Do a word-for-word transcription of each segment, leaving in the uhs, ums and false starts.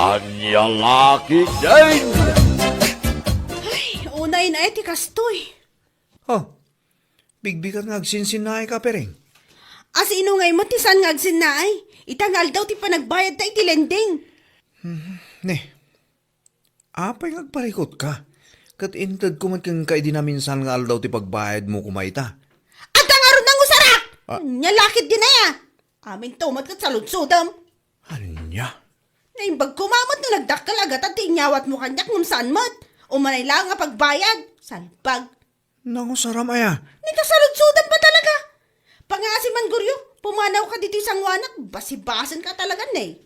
Ania la ketdin? Ay, unay na iti kastoy. Oh, bigbigat nga agsinsinnaay ka, Piring. Asino ngay met ti saan nga agsinnaay? Ita nga aldaw ti panagbayadta iti lending. Hmm, ne. Apay nga agparikut ka? Ket intedko met kenka idi naminsan nga aldaw ti pagbayadmo koma ita. Adda ngarud nangusarak! Ah. Ania la ketdin aya? Aminto met ket saludsodem. Ania? Naimbag koma met no nagdakkel a gatad ti inyawatmo kaniak ngem saan met. Umanay laeng a pagbayad. Salbag. Nangusaram aya? Ni kasaludsodem pa talaga. Pangaasi man, Goryo, pumanawka ditoy sanguanak, basibasenka talaga, ne.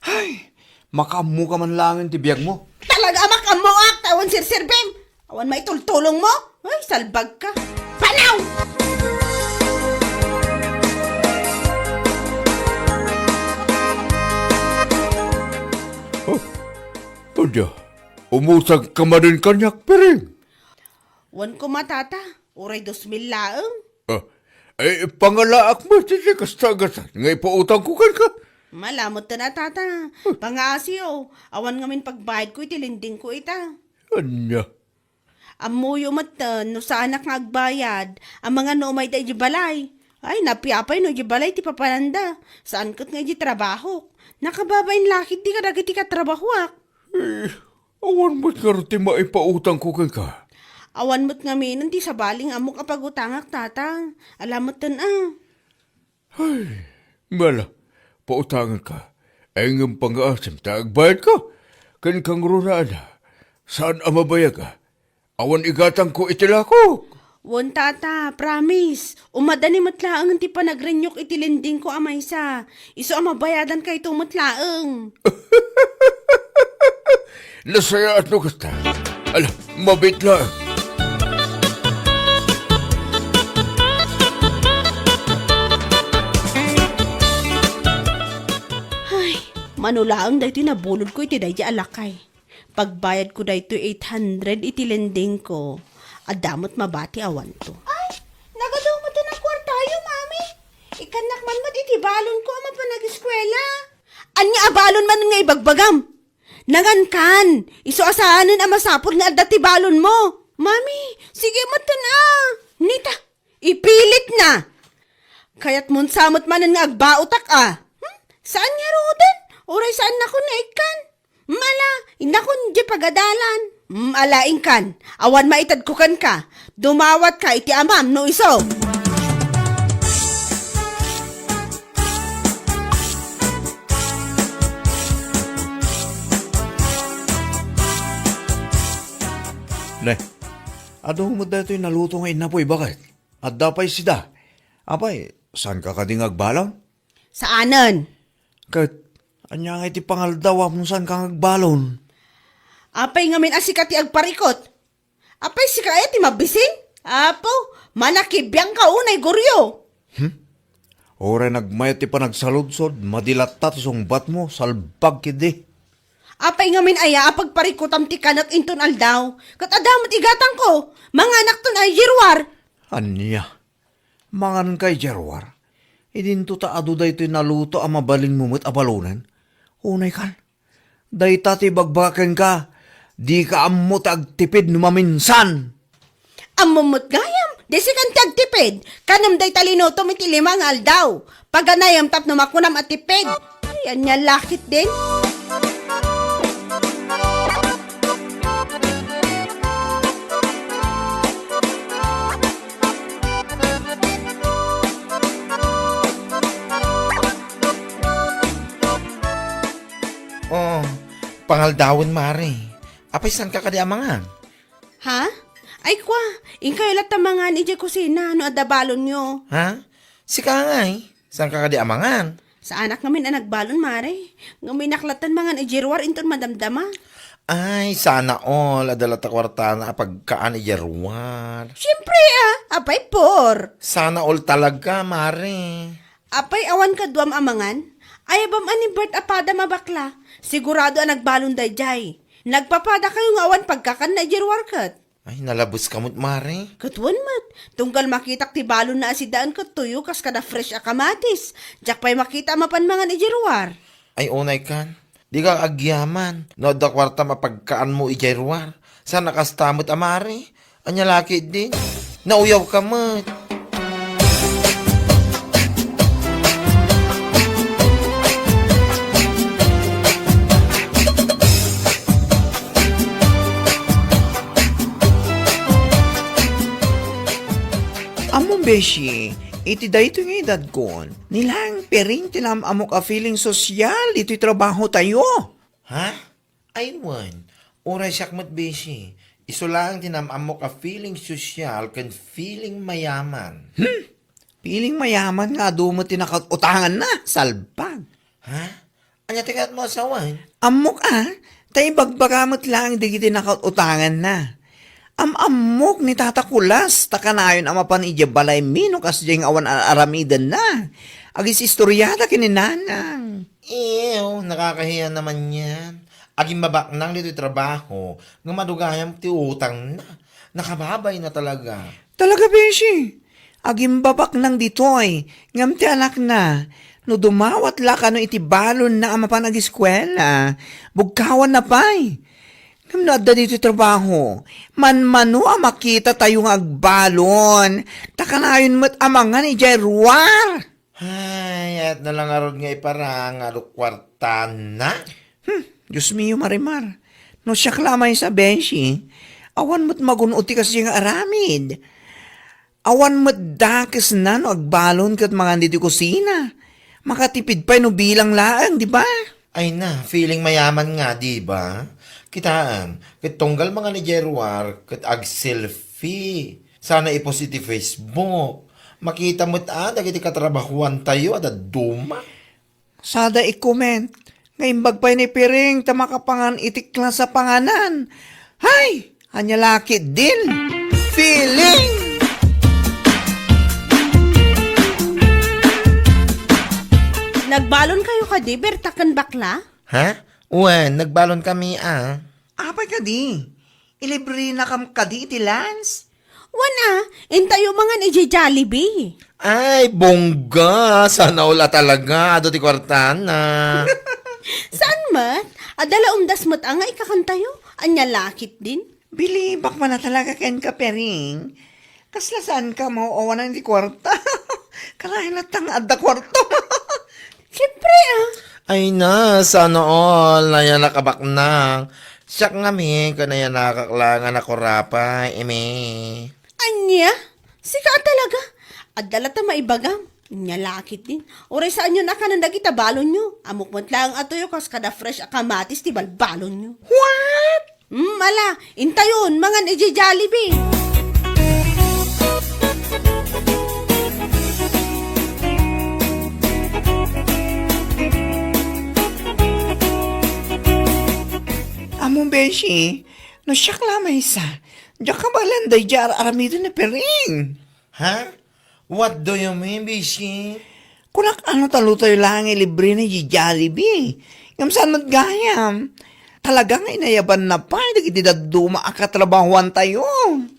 Ay, makaammoka man laengen ti biagmo. Talaga a makaammoak, ta awan serserbim. Awan maitultulongmo. Ay, salbagka. Panaw! Oh, adda, umusagka manen kaniak, Piring. Wen koma, Tata. Uray dos mil laeng. Ah, ay, pangalaak met iti kasta a gatad nga ipautangko kenka. Ala metten a, Tata. Pangaasiyo, awan ngamin pagbayadko iti lendingko ita. Ania? Ammoyo metten no saanak nga agbayad, amangan no umayda idiay balay. Ay, napiapay no idiay balay ti papananda. Saan ket nga idiay trabahok. Nakababain la ketdi kadagiti katrabahoak. Eh, awan met ngarud ti maipautangko kenka. Awan met ngaminen ti sabali nga ammok a pagutangak, Tata. Ala metten a. Ay, ala, pautangenka. Ay, ngem pangaasim ta agbayadka. Kenka ngarud a, saan a mabayag a? Awan igatangko iti lakok. Wen, Tata, promise. Umadani met laeng ti panagrenewko iti lendingko a maysa. Isu a mabayadan kayto met laeng. Nasayaat no kasta. Ala, mabiit laeng. Ay, mano laeng daytoy nabulodko iti daydi a lakay. Pagbayadko daytoy eight hundred iti lendingko. Adda met mabati awanto. Ay, nagadu met a kuartayo, Mami. Ikkannak man met iti balonko a mapan ageskuela. Ania a balon man nga ibagbagam? Nangankan, isu a saanen a masapul nga adda ti balonmo. Mami, sige metten a. Nita, ipilitna. Kayatmon sa met manen nga agbaotak a. Hmm? Saan ngaruden? Uray saannakon nga ikkan. Mala, innakon di pagadalan. Mala, inkan. Awan maitedko kenka. Dumawatka iti amam no isu. Ne, adu met daytoy naluto nga innapoy, baket? Adda pay sida. Apay, saanka kadi nga agbalon? Saanen. Ket, ania nga iti pangaldawam no saanka nga agbalon? Apay ngamin a sika ti agparikut? Apay sika aya ti mabising? Apo, manakibiangka unay, Goryo. Hmm? Uray nagmayat ti panagsaludsod, madi latta ti sungbatmo, salbag ketdi. Apay ngamin aya a pagparikutam ti kanek inton aldaw? Ket adda met igatangko, manganakton a idiay ruar. Ania? Manganka idiay ruar? Idinto ta adu daytoy naluto a mabalinmo met a balonen? Unaykan. Dayta ti ibagbaga kenka, dika ammo ti agtipid no maminsan. Ammom met gayam, di sikan ti agtipid. Kanem dayta linutom iti lima nga aldaw. Paganayem tapno makunam a tipid. Ay, ania la ketdin? Oh, pangaldawen, Mare. Apay, saanka kadi a mangan? Ha? Ay, kwa, inkayo latta mangan idiay kusina no adda balonyo. Ha? Sika ngay, saanka kadi a mangan? Saanak ngamin a nagbalon, Mare. Ngem innak lattan mangan idiay ruar inton madamdama. Ay, sana all. Adda latta kuartana a pagkaan idiay ruar. Siempre, ah. Apay, por. Sana all talaga, Mare. Apay, awan kaduam a mangan? Ayabam a ni Bert a padam a bakla. Sigurado a nagbalon daydiay. Nagpapadakayo nga awan pagkakanna idiay ruar ket. Ay, nalabeska met, Mare. Ket wen met, tunggal makitak ti balonna a sidaan ket tuyo kas kada fresh a kamatis. Diak pay makita a mapan mangan idiay ruar. Ay, unaykan. Dika agyaman no adda kuartam a pagkaanmo idiay ruar. Saan a kasta met a mari? Ania la ketdin? Nauyawka met. Ammom, beshi, iti daytoy nga edadkon, ni laeng Piring ti naam-ammok a feeling sosyal ditoy trabahotayo. Ha? Ay wen, uray siak met, beshi. Isu laeng ti naam-ammok a feeling sosyal ken feeling mayaman. Hmm? Feeling mayaman nga adu met ti nakaut-utanganna, salbag. Ha? Ania ti kayatmo a sawen? Ammok a, ta ibagbaga met laeng dagiti nakaut-utanganna. Am-ammok ni Tata Kulas, ta kanayon a mapan idiay balaymi no kasdiay nga awan ar-aramidenna. Agis-istoriada ken ni Nanang. Ew, nakakahiya naman yan. Agimbabaknang ditoy trabaho, nga madugayam ti utangna. Nakababayna talaga. Talaga, beshi. Agimbabaknang ditoy, ngem ti anakna, no dumawat la kano iti balonna a mapan agiskuela, bugkawanna pay. Ngem no adda ditoy trabaho, manmano a makitatayo nga agbalon, ta kanayon met a mangan idiay ruar. Ay, ayatna la ngarud nga iparang nga adu kuartana. Hmm, Dios mio, Marimar. No siak la maysa, beshi, awan met magun-od ti kasdiay nga aramid. Awan met dakesna no agbalon ket mangan ditoy kusina. Makatipid pay no bilang laeng, di ba? Ay na, feeling mayaman nga, di ba? Kitaem, ket tunggal mangan idiay ruar, ket ag-selfie. Sana i-post iti Facebook. Makita met a dagiti katrabahoantayo a dadduma. Sada i-comment nga imbag pay ni Piring ta makapangan iti klase a panganan. Hay! Ania la ketdin? Feeling! Nagbalon kayo kadi, Berta ken Bakla? Ha? Wen, nagbalon kami a. Apay kadi? Ilibrenakam kadi iti lunch? Wen a, intayo mangan idiay Jollibee. Ay, bongga! Sana all a talaga. Adu ti kuartana. Saan met? Adda la umdas met a nga ikakantayo. Ania la ketdin? Bilibak man a talaga kenka, Piring. Kasla saanka maw-awanan iti kuarta? Kanayon latta nga adda kuarta. Siempre a. Ay na, sana all. Nayanak a baknang. Siak ngamin, ket nayanakak la nga nakurapay, imi. Ania? Sika a talaga? Adda latta maibagam. Ania la ketdin. Uray saanyon a kanen dagita balonyo. Ammok met laeng a tuyo kas kada fresh a kamatis ti balbalonyo. What? Hmm, ala, intayon, mangan idiay Jollibee. Ammom, beshi, no siak la maysa, diak kabaelan daydiay ar-aramiden ni Piring. Ha? What do you mean, beshi? Kunak, ano, ta lutayo laeng ilibre ni Jollibee. Ngem saan met gayam? Talaga nga inayabanna pay dagiti dadduma a katrabahoantayo.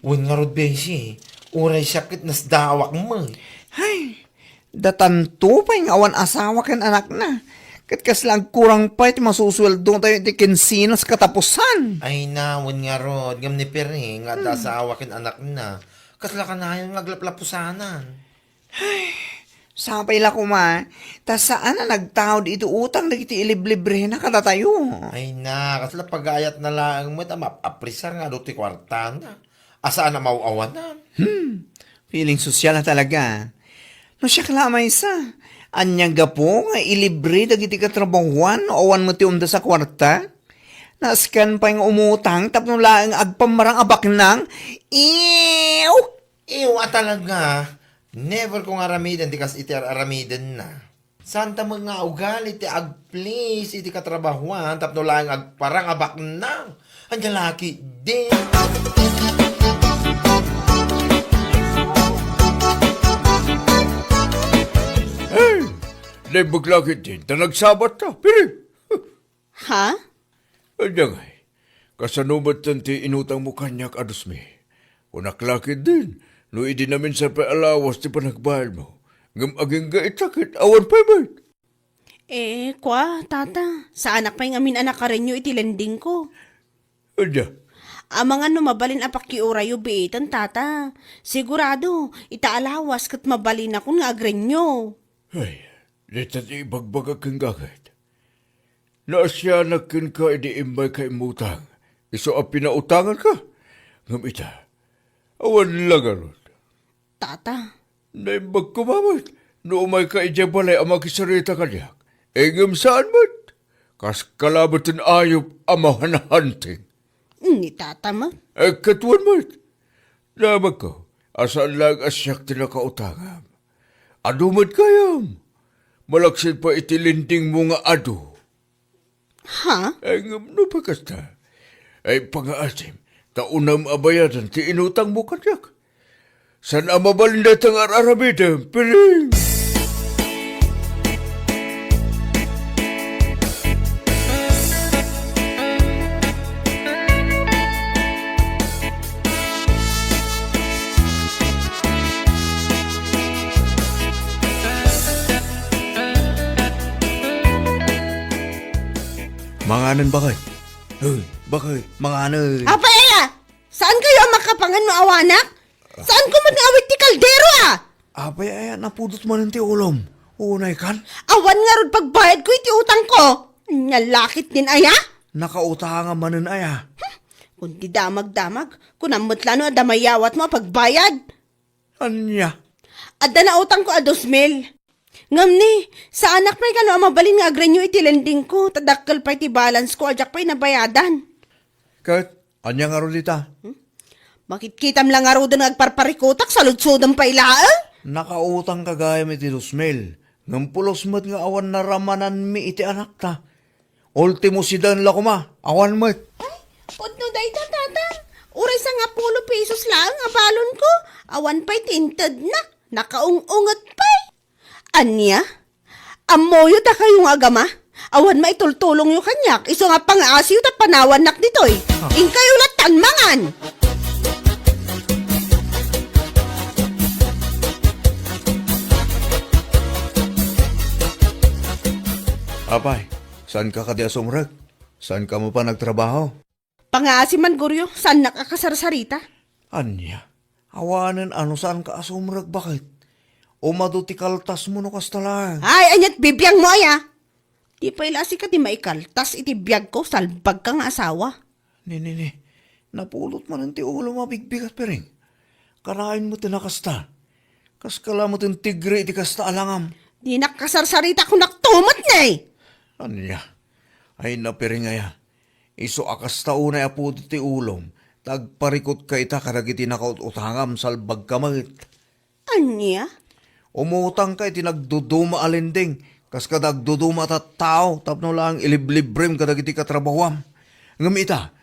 Wen ngarud, beshi. Uray siak ket nasdaawak met. Hay, datanto pay nga awan asawa ken anakna. Ket kasla agkurang pay ti masusueldotayo iti kinsenas katapusan. Ay na, wen ngarud, ngem ni Piring nga adda Hmm. asawa ken anakna. Kasla kanayon nga aglaplapusanan. Ay, sapay la koma, ta saan a nagtaud iti utang dagiti iliblibrena kadatayo. Ay na, kasla pagayatna laeng met a maap-apresar nga adu ti kuartana. A saan a maw-awanan. Hmm, feeling sosyal a talaga. No siak la maysa, ania gapu nga ilibre dagiti katrabahoan no awan met ti umdas a kuarta? Nasken pay nga umutang tapno laeng agpammarang a baknang? Ew! Ew a talaga, never ko nga aramiden ti kas iti ar-aramidenna. Santa met nga ugali ti agplease iti katrabahoan tapno laeng agparang a baknang. Ania la ketdin? Hey! Naimbag la ketdin ta nagsabat ta, Piring. Ha? Ania ngay, kasano metten ti inutangmo kaniak a dos mil? Kunak la ketdin, no idi naminsan pay a lawas ti panagbayadmo, ngem agingga ita ket awan pay met. Eh, kua, tata, saanak pay ngamin a nakarenyo iti lendingko. Ania? Amangan no mabalin a pakiurayo biiten, tata. Sigurado, ita a lawas ket mabalinakon nga agrenyo. Ay, dita ti ibagbagak kenka ket. Naasianak kenka idi immayka immutang, isu a pinautanganka. Ngem ita, awan la ngarud. Tata. Naimbag koma met no umayka idiay balay a makisarita kaniak. Ngem saan met. Kaskala met ti ayup a mahanhanting. Ni tata met. Eh, ket wen met. Damagko a saan laeng a siak ti nakautangam. Adu met gayam. Malaksid pay iti lendingmo nga adu. Ha? Ay, ngem no pay kasta, ay, pangaasim, ta unam a bayadan ti inutangmo kaniak. Saan a mabalin dayta nga ar-aramidem, piring! Manganen, baket. Hoy, baket, manganen. Apay aya? Saan kayo a makapangan no awanak? Saan ko met nga awit ti kaldero, a? Apay aya, napudot manen ti ulom. Unay kan? Awan ngarud pagbayad ko iti utang ko. Nya lakit din aya? Nakautangam manen aya? Hmm, kundi damag-damag, kunam met la no adda mayawat mo a pagbayad. Ania? Adda nautang ko a dos mil. Ngem ni, saanak pay kano a mabalin nga agrenyo iti lending ko, ta dakkel pay ti balance ko a diak pay nabayadan. Ket, ania ngarud ita? Hmm? Makitkitam la ngaruden nga agparparikutak, saludsodem pay laeng? Nakautang ka gayam iti dos mil. Ngem pulos met nga awan naramananmi iti anakta. Ultimo siden la koma, awan met. Ay, pudno dayta, tata. Uray sangapulo pesos laeng a balon ko. Awan pay ti intednak. Nakaung-unget pay. Ania? Ammoyo dakayo nga agama? Awan maitultulongyo kaniak, isu nga pangaasiyo ta panawannak ditoy. Ah. Inkayo lattan mangan! Apay, saan ka kadi a sumrek? Saan ka mo pa nagtrabaho? Pangaasi man, Goryo, saannak a kasarsarita. Ania? Awanen a no saan ka a sumrek, baket? Umadu ti kaltasmo no kasta laeng. Ay, aniat bibiangmo aya? Di pay la sika ti maikaltas iti biagko, salbagka nga asawa. Ni, ni, ni. Napulot manen ti ulom a bigbigat, piring. Karain met ti nakasta. Kaskala met ti tigre iti kasta a langam. Dinak kasarsarita, kunak tumet ne! Ania? Ay, napiring aya. Isu a kasta unay a pudot ti ulom, ta agparikutka ita kadagiti nakaut-utangam, salbagka met. Ania? Umutangka iti nagduduma a lending, kas kada agduduma a tattao, tapno laeng iliblibrem kadagiti katrabahuam. Ngem ita,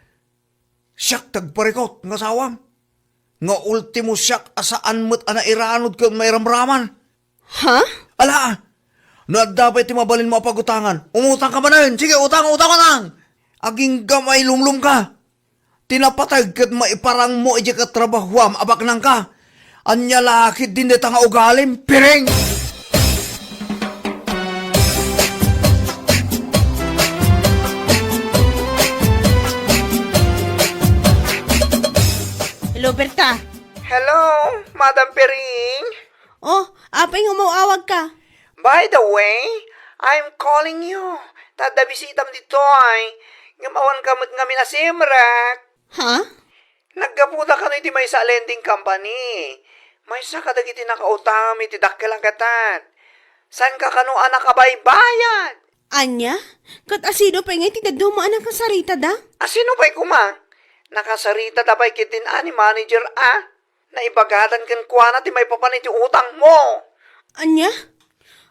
siak ti agparikut nga asawam. Nga ultimo siak a saan met a nairanod ken mairamraman. Ha? Ala, no adda pay ti mabalinmo a pagutangan, umutangka manen. Sige, utang, utang, utang. Agingga mailumlomka. Ti napateg ket maiparangmo idiay katrabahuam a baknangka. Ania la ketdin dayta nga ugalim, piring? Hello, Berta. Hello, Madam Piring. Oh, apay nga umaw-awag ka? By the way, I'm calling you. Ta adda bisitam ditoy. Ngem awan ka met ngamin a simrek. Ha? Naggapuda kano iti maysa a lending company. Maysa kadagiti nakautangam iti dakkel a gatad. Saan ka kano a nakabaybayad? Ania? Ket asino pay nga iti dadduma a nakasaritada? Asino pay koma? Nakasaritada pay ketdin a ni manager a. Naibagadan kenkuana ti maipapan iti utangmo. Ania?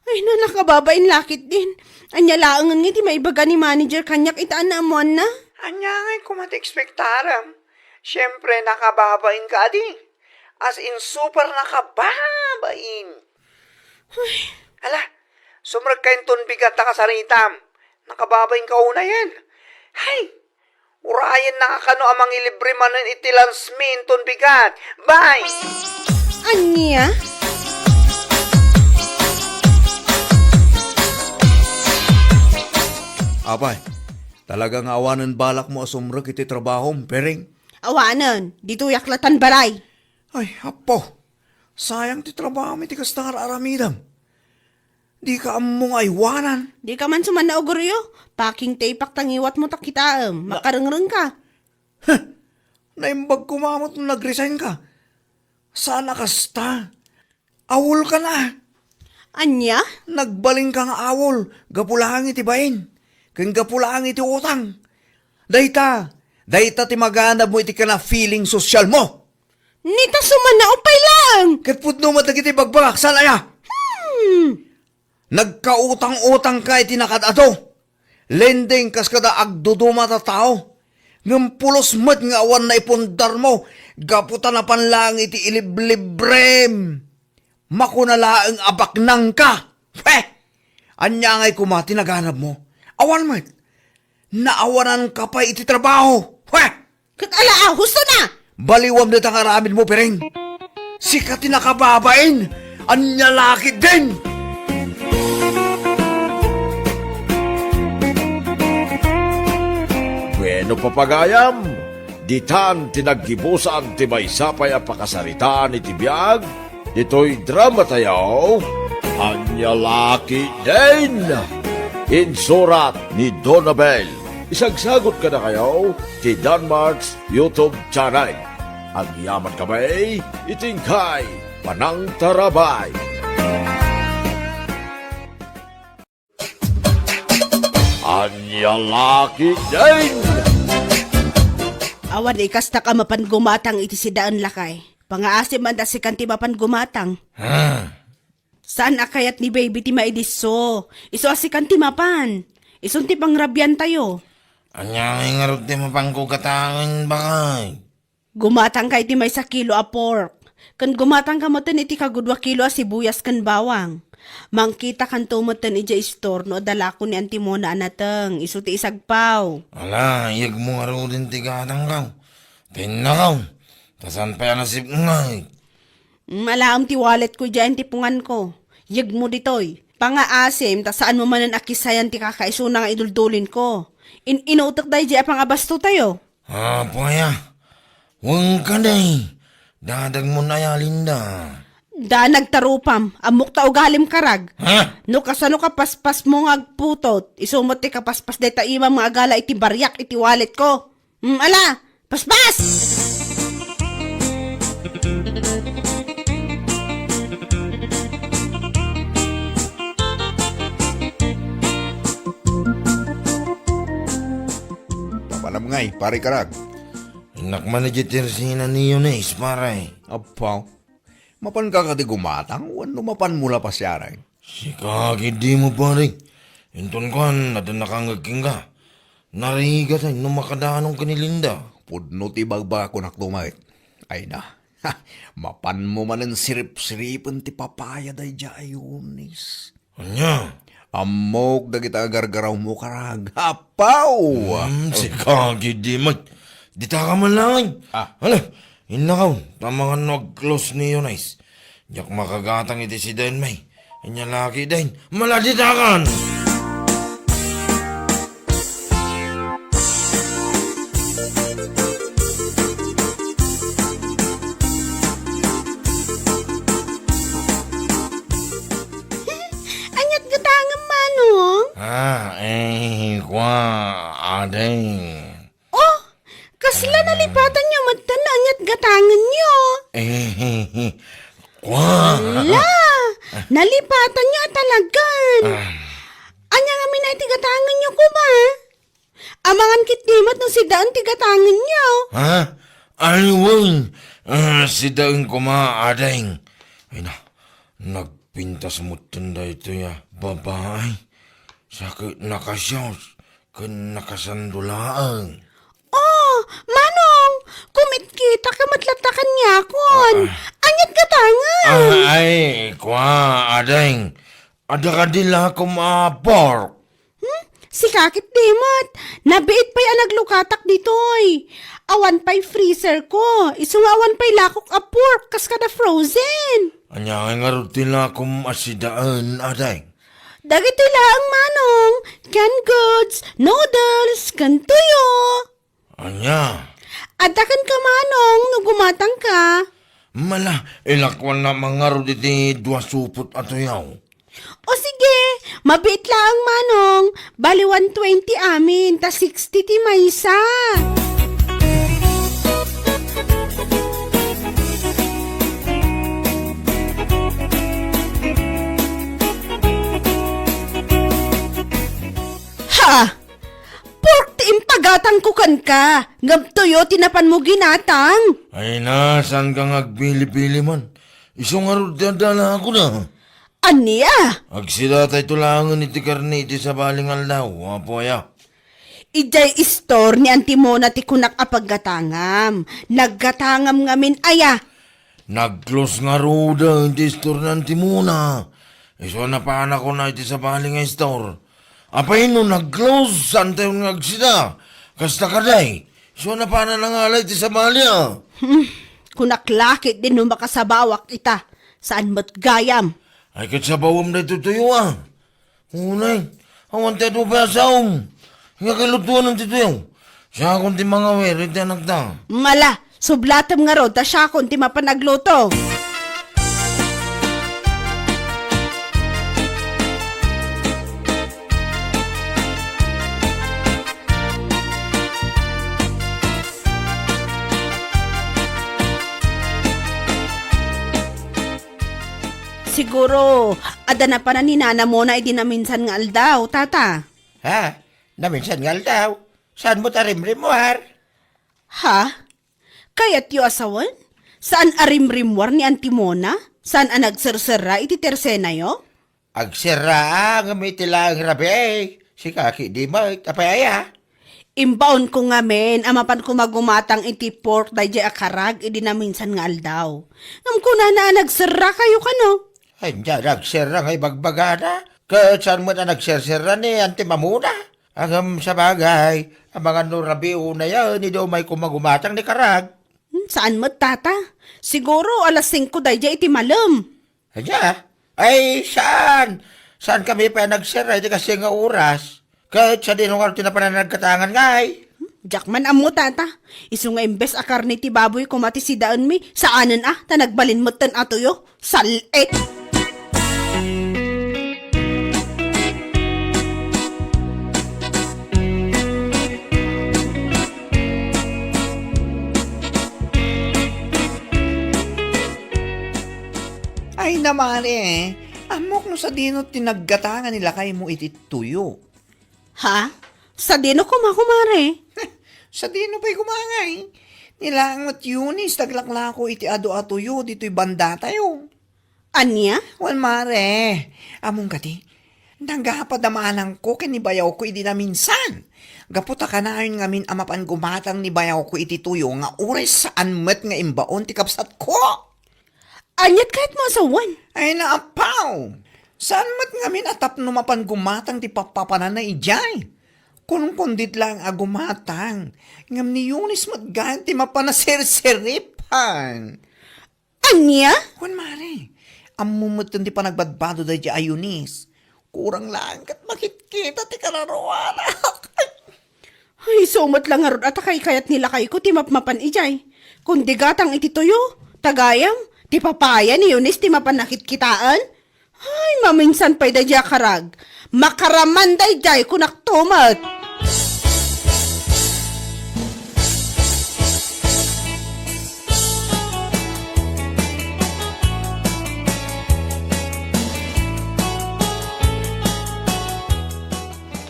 Ay, no, nakababain la ketdin. Ania laengen nga iti maibaga ni manager kaniak ita a naammoanna? Ania ngay koma ti ekspektarem? Siempre, nakababain ka adi. As in, super nakababain. Ay. Ala, sumrekka inton bigat ta kasaritam. Nakababain ka unayen. Hay! Urayen na nga kano a mangilibre manen iti lunch mi inton bigat. Bye! Ania? Apay, talaga nga awanen balakmo a sumrek iti trabahom, Piring? Awanen, ditoyak latan balay. Ay, Apo, sayang ti trabahom iti kasta nga aramidem. Dika ammo nga aywanan. Dika man suman nauguryo. Packing tape-ak ta ngiwatmo ta kitaem. Na- Makarengreng ka. Huh! Naimbag koma met no nag-resign ka. Saan a kasta. Awol ka na. Ania? Nagbalin ka nga awol, gapu laeng iti bain. Ken gapu laeng iti utang. Dayta, dayta ti maganabmo iti kana feeling social mo. Nita suman naupay laeng. Ket pudno met dagiti bagbagak, saan aya? Hmm. Nagkautang-utang ka iti nakad-adu. Lending kas kada agduduma ta tao. Ngem pulos met nga awan naipundarmo gapu ta napan laeng iti iliblibrem. Makuna laeng a baknang ka. He! Ania ngay koma ti naganabmo? Awan met. Naawanan ka pay iti trabaho. He! Ket ala a, husto na! Baliwam dayta nga aramidmo, Piring. Sika ti nakababain. Ania la ketdin? Bueno, papagayam, ditan ti naggibusan ti maysa pay a pakasaritaan iti biag ditoy drama tayo, Ania la ketdin? Insurat ni Donabel. Isagsagot kadakayo ti Danmart's YouTube channel. Agyaman kami iti inkay panangtarabay. Ania la ketdin? Awan ikastak a mapan gumatang iti sidaen, lakay. Pangaasim man ta sikan ti mapan gumatang. Ha? Saan a kayat ni baby ti maidisso? Isu a sikan ti mapan. Isun ti pangrabiantayo. Ania ngay ngarud ti mapanko gatangen, bakay? Gumatangka iti maysa kilo a pork. Ken gumatangka metten iti kagudua kilo a sibuyas ken bawang. Mangkitakanto metten idiay istor no adda lako ni Antimona a nateng, isu ti isagpaw. Ala, iyegmo ngaruden ti gatangko. Tinnakaw, ta saan pay a nasipnget. Mm, alaem ti walletko idiay antipunganko. Iyegmo ditoy. Pangaasim, ta saanmo manen a kisayan ti kakaisuna nga iduldulinko. In-inutek daydiay a pangabastotayo. Apo aya, wen kadi, dadagmon aya, Linda? Danag ta rupam, ammok ta ugalim karag. Ha? No kasano kapaspasmo nga agputot, isu met ti kapaspas dayta imam nga agala iti bariak iti walletko. Mm, ala, paspas! Mapanam ngay, pare karag. Innak man idiay tersina ni Eunice, pare. Apaw. Mapanka kadi gumatang wenno mapanmo la pasiaren? Sika, kidimo, pare. Inton kuan, adda nakangngeg kenka. Narigat no makadanon ken ni Linda. Pudno ti ibagbagak kunakto met. Ay na. Ha, mapanmo manen siripsiripen ti papaya daydiay a Eunice. Ania? Ammok dagita a gargarawmo, karag. Apaw! Hmm, sika, kidimo. Dita ka man laeng. Ah. Hala, innakaw, ta amangan no ag-close ni Eunice. Diak makagatang iti sidaen, may. Ania la ketdin, maladitakan! Aniat gatangem, Manong? Ah, eh, kua, ading. Oh, kasla nalipatanyo metten no aniat gatangenyo? Eh, kua. Ala, nalipatanyo a talagan. Ah. Ania ngamin a iti gatangenyo koma? Amangan ketdi met no sidaen ti gatangenyo. Ha? Ay, wen. Ah, sidaen koma, ading. Ay na, nagpintas metten daytoy a babai. Sa ket nakasios ken nakasando laeng. Oh, Manong, kumitkita ka met latta kaniakon. Ah, ah. Aniat gatangen? Ah, ay, kua, ading. Adda kadi lakom a pork? Hmm? Sika ketdi met. Nabiit pay a naglukatak ditoy. Awan pay freezer ko. Isu nga awan pay lakok a pork kas kada frozen. Ania ngay ngarud ti lakom a sidaen, ading? Dagitoy laeng, Manong, canned goods, noodles, ken tuyo. Ania? Adda kenka, Manong, no gumatangka. Mala, ilakuannak man ngarud iti dua supot a tuyo. O sige, mabiit laeng, Manong. Bali one twenty amin, ta sixty ti maysa. Ha! Pork ti impagatangko kenka, ngem tuyo ti napanmo ginatang. Ay na, saanka nga agpili-pili man? Isu ngarud ti adda la a kunak. Ania? Agsidatayto laengen iti karne iti sabali nga aldaw, Apo aya. Idiay istor ni Auntie Mona ti kunak a paggatangam. Naggatangam ngamin aya. Nag-close ngaruden ti istor ni Auntie Mona. Isu a napana kuna iti sabali nga istor. Apay no nag-close, saantayon nga agsida? Kasta kadi, isu a napana nangalay ti sabali a. Hmm, kunak la ketdi no makasabawak ita. Saan met gayam? Ay, ket sabawem daytoy tuyo a. Unay, awan ti adu pay a saom. Nga kalutuan ti tuyo. Siakon ti mangawir iti anakta. Mala, sublatem ngarud ta siakon ti mapan agluto. Siguro, adda napanan ni Nana Mona idi naminsan nga aldaw, Tata. Ha? Naminsan nga aldaw? Saan met a rimrimmuar? Ha? Kayatyo a sawen? Saan a rimrimmuar ni Auntie Mona? Saan a nagserserra iti tersenayo? Agserra, ngem iti laeng rabii. Sika ketdi met, apay aya? Imbaonko ngamin a mapanko magumatang iti pork daydiay a karag idi naminsan nga aldaw. Ngem kunana a nagserrakayo kano? Ania, nagserra nga ibagbagana? Ket saan met a nagserserra ni Auntie Mona? Ngem sabagay, amangan no rabii unayen, idi umayko magumatang ni karag. Hmm, saan met, Tata? Siguro alas singko daydiay iti malem. Ania? Ay, saan? Saankami pay a nagserra iti kastoy nga oras? Ket sadino ngarud ti napanan a naggatangan ngay? Hmm, diak man ammo, Tata. Isu nga imbes a karne ti baboy koma ti sidaenmi, saanen a, ta nagbalin metten a tuyo. Sal-it! Ay, namari, eh. Ammok no sadino ti naggatangan ni lakaymo iti tuyo. Ha? Sadino koma, kumare? Sadino pay koma ngay? Ni laeng met Eunice ti aglaklako iti adu a tuyo ditoy bandatayo. Ania? Wen, mare, ammom kadi, nagapad a maanangko ken ni bayawko idi naminsan. Gapu ta kanayon ngamin a mapan gumatang ni bayawko iti tuyo nga uray saan met nga imbaon ti kabsatko. Aniat kayatmo a sawen? Ay, naapaw! Saan met ngamin a tapno mapan gumatang ti pappapananna idiay? Kunkunkundit laeng a gumatang, ngem ni Eunice met gayam ti mapan a serseripan. Ania? Wen, mare, ammom metten ti panagbadbado daydiay a Eunice. Kurang laeng ket makitkita ti kararuanak. Ay, isu met la ngarud a ta kaykayat ni lakayko ti mapmapan idiay. Kundi gatang iti tuyo, ta gayam, ti papaya ni Eunice ti mapan a kitkitaen. Ay, maminsan pay daydiay a karag. Makaraman daydiay, kunakto met.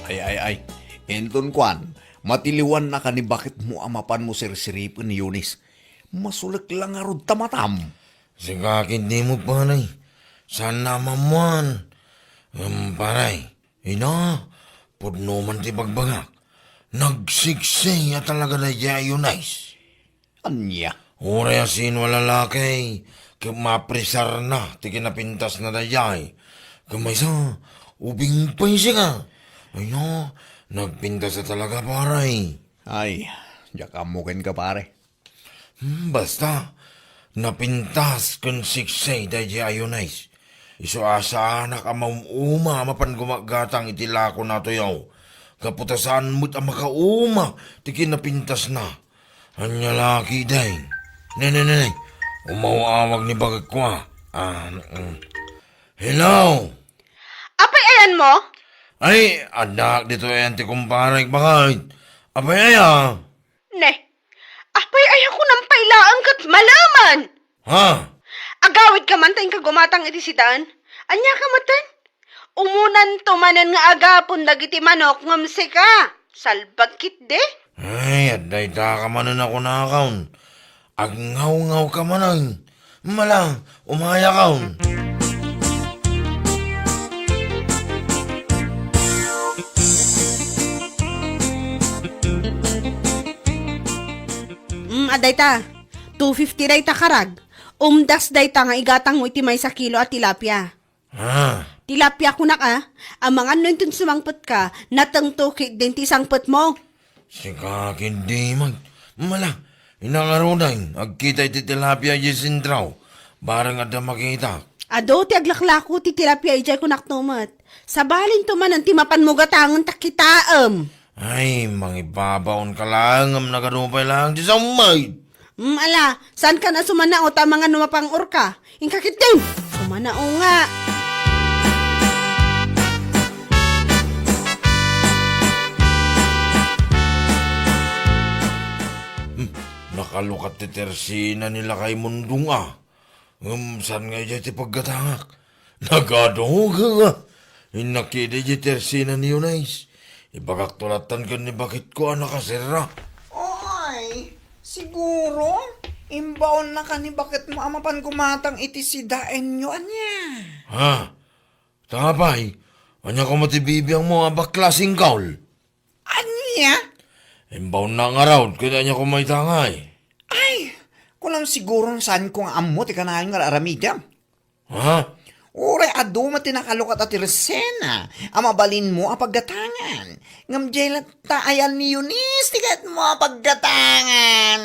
Ay, ay, ay. Inton kuan, matiliwannaka ni baketmo a mapanmo serseripen ni Eunice. Masulek la ngarud ta matam. Sika ketdi met, pare. Saan a maammuan. Em, pare, ina, pudno man ti bagbagak. Nagsiksay a talaga daydiay a Eunice. Ania? Uray a sino a lalaki, ket mapresarna ti kinapintasna daydiay. Ket maysa, ubing pay sika. Ay na, nagpintas a talaga, pare. Ay, diak ammo kenka, pare. Hmm, basta, napintas ken siksay daydiay a Eunice. Isu a saanak a maum-uma a mapan gumagatang iti lakona a tuyo. Gapu ta saan met a makauma ti kinapintasna. Ania la ketdin? Ne, ne, ne, ne. Umaw-awag ni baketko a. Ah, mm. Hello? Apay ayanmo? Ay, addaak ditoy ayan ti kumparek, baket. Apay aya? Ne, apay aya kunam pay laeng ket malaman? Ha? Agawidka man ta inka gumatang iti sidaen? Ania ka metten? Umunanto manen nga agapon dagiti manok ngem sika, salbag ketdi? Ay, adda ita ka manen a kunakon. Agngawngaw ka manen. Mala, umayakon. Mm, adda ita. Two fifty dayta karag. Umdas dayta nga igatangmo iti maysa kilo a tilapia. Ah. Tilapia kunak a, amangan no inton sumangpetka, natengto ketdin ti sangpetmo. Sika ketdi met. Mala, inangaruden, agkita iti tilapia idiay sentro. Bareng adda makita. Adu ti aglaklako ti tilapia idiay kunakto met. Sabalinto manen ti mapanmo gatangen ta kitaem. Ay, mangibabaonka laeng ngem nagadu pay laeng ti sammay. Mm, ala, saankan a sumanao ta amangan no mapang-orka. Inka ketdin, sumanao nga. Hmm, nakalukat ti tersina ni Lakay Mundong a. Ngem saan nga idiay ti paggatangak? Nagadu nga. Innak idi idiay tersina ni Eunice. Ibagakto lattan ken ni baketko a nakaserra. Oy, siguro, imbaonnaka ni baketmo a mapan gumatang iti sidaenyo, ania? Ha? Ta apay, ania koma ti bibiangmo a bakla, singkol? Ania? Imbaonna ngarud, ket ania koma ita ngay? Ay, kunam siguron saanko nga ammo ti kanayon nga aramidem. Ha? Uray adu met ti nakalukat a tersina a mabalinmo a paggatangan. Ngem diay latta ayan ni Eunice ti kayatmo a paggatangan.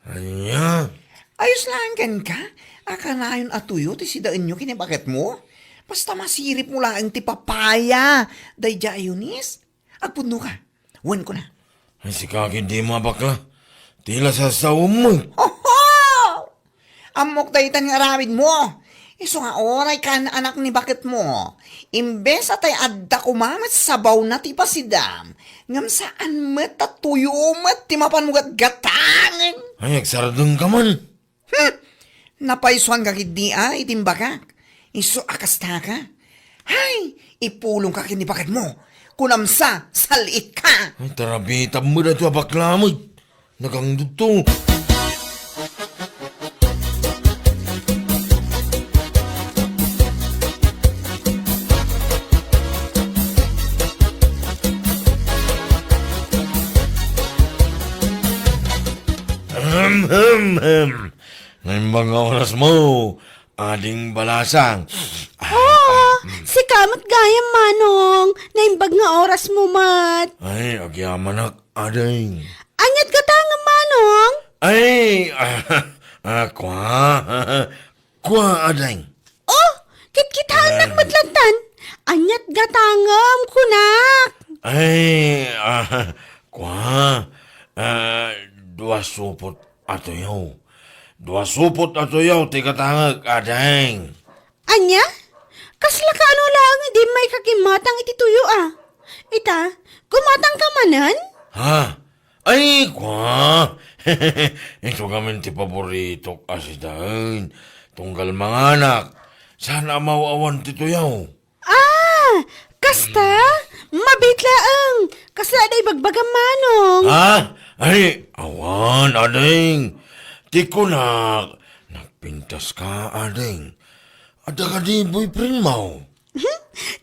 Ania? Ayos laeng kenka a kanayon a tuyo ti sidaenyo ken ni baketmo. Basta masiripmo laeng ti papaya daydiay a Eunice. Agpudnoka. Wen kuna. Ay, sika ketdi a bakla. Ti la sasaom. Oho! Ammok daytan nga aramidmo. Isu nga uray kaanak ni baketmo. Imbes a tay adda koma met sabawna ti pasidam, ngem saan met ta tuyo met ti mapanmo gatgatangen. Ay, agsardengka man. Hmm! Napaysuanka ketdi a iti imbagak. Isu a kastaka. Hay, ipulongka ken ni baketmo. Kunam sa, sal-itka. Ay, tarabitam met daytoy a bakla met. Nagangdudto. Ahem, hem, hem. Naimbag nga orasmo, Ading Balasang. Oo, sika met gayam, Manong. Naimbag nga orasmo met. Ay, agyamanak, Ading. Aniat gatangem, Manong? Ay, ah, ah, kua. Kua, Ading. Oh, kitkitaennak met lattan. Aniat gatangem, kunak. Ay, ah, kua. Ah, dua supot a tuyo. Dua supot a tuyo ti gatangek, Ading. Ania? Kasla kaano laeng idi immayka gimmatang iti tuyo a? Ita, gumatangka manen? Ha? Ay, kua! Isu ngamin ti paboritok a sidaen. Tunggal manganak, saan a maw-awan ti tuyo. Ah! Kasta? Mabiit laeng. Kasla adda ibagbagam, Manong. Ha? Ay, awan, Ading. Ti kunak, nagpintaska, Ading. Adda kadi boyfriendmo?